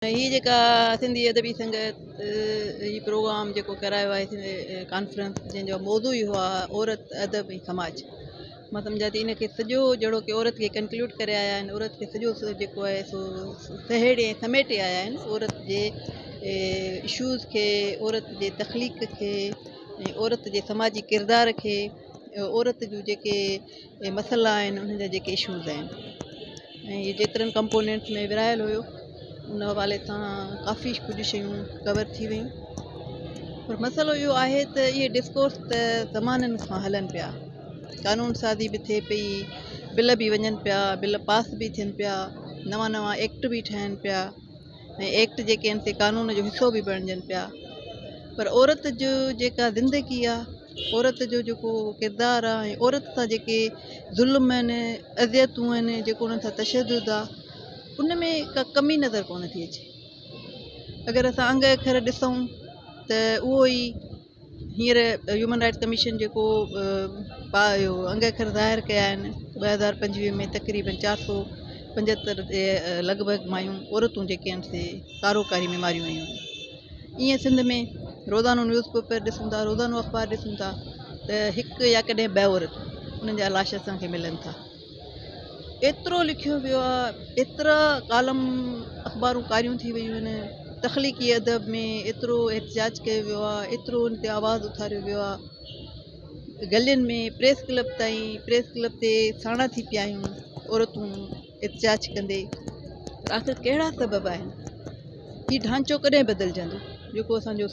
هي جيڪا سنڌي ادبي سنگت هي پروگرام جيڪو ڪرايو آهي ڪانفرنس جنهن جو موضوع ئي هو آهي عورت ادب ۽ سماج مان سمجهان ٿي ان کي سڄو جهڙو ڪي عورت کي ڪنڪلوڊ ڪري آيا آهن عورت کي سڄو جيڪو آهي سو سهيڙي ۽ سميٽي آيا آهن عورت جي اشوز کي عورت جي تخليق کي ۽ عورت جي سماجي ڪردار کي عورت جون جيڪي مسئلا آهن انهن جا جيڪي اشوز آهن ۽ هي جيترن ڪمپونينٽس ۾ ورهايل هيو ان حوالي سان ڪافي ڪجهه شيون ڪور ٿي ويون پر مسئلو اهو آهي ته اهي ڊسڪورس ته زمانن کان هلن پيا قانون سازي به ٿئي پئي بل به وڃن پيا بل پاس به ٿين پيا نوان نوان ايڪٽ به ٺهن پيا ۽ ايڪٽ جيڪي آهن سي قانون جو حصو به بڻجن پيا پر عورت جو جيڪا زندگي آهي عورت جو جيڪو ڪردار آهي ۽ عورت سان جيڪي ظلم آهن اذيتون آهن جيڪو انهن سان تشدد آهي ان ۾ ڪا ڪمي نظر ڪونه ٿي اچي اگر اسان انگ اکر ڏسون ته اهو ئي هينئر هيومن رائٽس ڪميشن جيڪو اهو انگ اکر ظاهر ڪيا آهن 2025 ۾ تقريبن 475 جي لڳ ڀڳ مايون عورتون جيڪي آهن سي ڪارو ڪاري ۾ ماريون ويون آهن ائين سنڌ ۾ روزانو نيوز پيپر ڏسون ٿا روزانو اخبار ڏسون ٿا ته هڪ يا ڪڏهن ٻه عورتون انهن جا لاش اسان کي ملن ٿا ايترو لکيو ويو آهي ايترا ڪالم اخبارون ڪاريون ٿي ويون آهن تخليقي ادب ۾ ايترو احتجاج ڪيو ويو آهي ايترو ان تي آواز اٿاريو ويو آهي گلين ۾ پريس ڪلب تائين پريس ڪلب تي ساڻا ٿي پيا آهيون عورتون احتجاج ڪندي پر آخر ڪهڙا سبب آهن هي ڍانچو ڪڏهن بدلجندو جيڪو اسانجو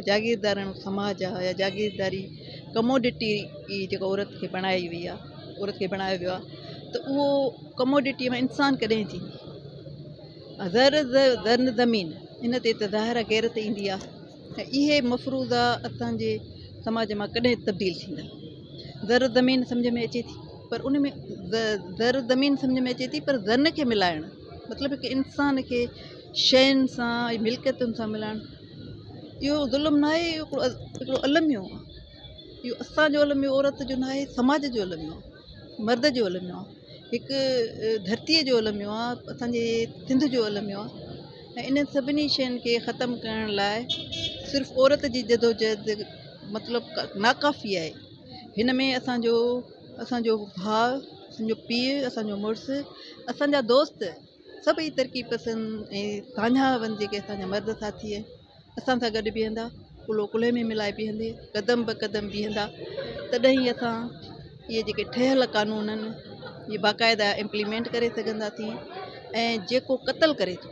جاگيرداراڻو سماج آهي يا جاگيرداري ڪموڊٽي جيڪو عورت کي بڻائي وئي آهي عورت کي بڻايو ويو آهي ته اهو ڪموڊٽي مان انسان ڪڏهن ٿيندي زر زر زمين ان تي ته ظاهر آهي غيرت ايندي آهي ۽ اهي مفروضا اسانجي سماج مان ڪڏهن تبديل ٿيندا زر زمين سمجهه ۾ اچي ٿي پر ان ۾ زر زمين سمجهه ۾ اچي ٿي پر زن کي ملائڻ مطلب هڪ انسان کي شين سان ملڪيتن سان ملائڻ اهو ظلم نه آهي اهو هڪڙو الميو آهي اهو اسان جو الميو عورت جو نه آهي سماج جو الميو آهي مرد جو الميو آهي هڪ ڌرتيء جو الميو آهي اسانجي سنڌ جو الميو آهي ۽ انهن سڀني شين کي ختم ڪرڻ لاء صرف عورت جي جدوجهد مطلب ناڪافي آهي هن ۾ اسانجو اسانجو ڀاء اسانجو پيء اسانجو مڙس اسانجا دوست سڀئي ترقي پسند ۽ ساڃاهه وند جيڪي اسانجا مرد ساٿي آهن اسان سان گڏ بيهندا ڪلهو ڪلهي ۾ ملائي بيهندي قدم به قدم بيهندا تڏهن ئي اسان اهي جيڪي ٺهيل قانون آهن اهي باقاعده امپليمينٽ ڪري سگهنداسين ۽ جيڪو قتل ڪري ٿو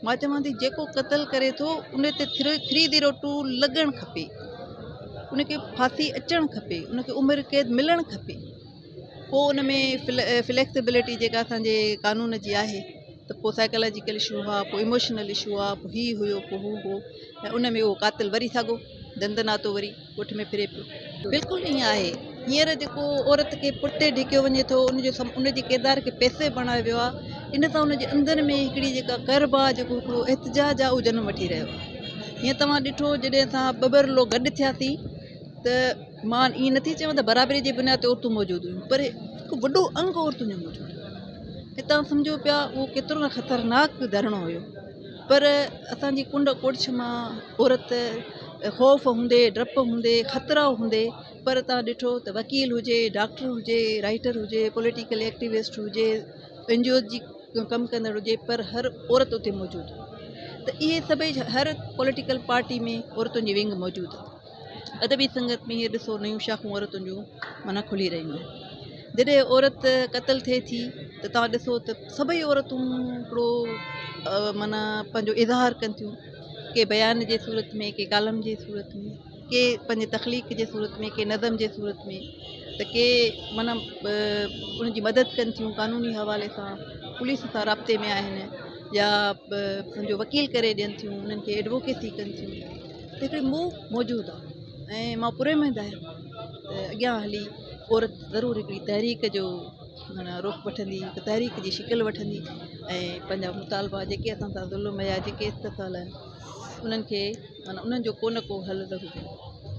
مان چوان ٿي جيڪو قتل ڪري ٿو ان تي 302 لڳڻ کپي ان کي ڦاسي اچڻ کپي ان کي عمر قيد ملڻ کپي پوء ان ۾ فليڪسبلٽي جيڪا اسانجي قانون جي آهي ته پوء سائيڪالاجيڪل اشو آ پوء اموشنل اشو آ پوء هي هيو پوء هو هو ۽ ان ۾ اهو قاتل وري ساڳو دندناتو وري ڳوٺ ۾ ڦري پيو. بلڪل ائين آهي هينئر جيڪو عورت کي پٺتي ڍڪيو وڃي ٿو ان جو ان جي ڪردار کي پيسي بڻايو ويو آ ان سان ان جي اندر ۾ هڪڙي جيڪا ڪرب آ جيڪو هڪڙو احتجاج آ اهو جنم وٺي رهيو آ هينئر توهان ڏٺو جڏهن اسان ٻٻرلو گڏ ٿياسين ته مان ائين نٿي چوان ته برابري جي بنياد تي عورتون موجود هيون پر هڪ وڏو انگ عورتن جو موجود هيو ۽ توهان سمجهو پيا اهو ڪيترو نه خطرناڪ ڌرڻو هيو پر اسانجي ڪنڊ ڪڙڇ مان عورت خوف هوندي ڊپ هوندي خطرا هوندي پر توهان ڏٺو ته وڪيل هجي ڊاڪٽر هجي رائيٽر هجي پوليٽيڪل ايڪٽيوسٽ هجي اين جي اوز جي ڪم ڪندڙ هجي پر هر عورت اتي موجود هئي ته اهي سڀئي هر پوليٽيڪل پارٽي ۾ عورتن جي ونگ موجود آهي ادبي سنگت ۾ هيء ڏسو نيون شاخون عورتن جون معنيٰ کلي رهيون آهن. جڏهن عورت قتل ٿئي ٿي ته توهان ڏسو ته سڀئي عورتون هڪڙو معنيٰ پنهنجو اظهار ڪن ٿيون ڪي بيان جي صورت ۾ ڪي ڪالم جي صورت ۾ ڪي پنهنجي تخليق جي صورت ۾ ڪي نظم جي صورت ۾ ته ڪي معنيٰ ان جي مدد ڪن ٿيون قانوني حوالي سان پوليس سان رابطي ۾ آهن يا سمجهو وڪيل ڪري ڏين ٿيون انهن کي ايڊووڪيسي ڪن ٿيون هڪڙي موو موجود آهي ۽ مان پراميد آهيان ته اڳيان هلي عورت ضرور هڪڙي تحريڪ جو معنيٰ رخ وٺندي هڪ تحريڪ جي شڪل وٺندي ۽ پنهنجا مطالبا جيڪي اسان سان ظلم يا جيڪي استحصال آهن انهن کي معنيٰ انهن جو ڪو نه ڪو حل ضرور ايندو.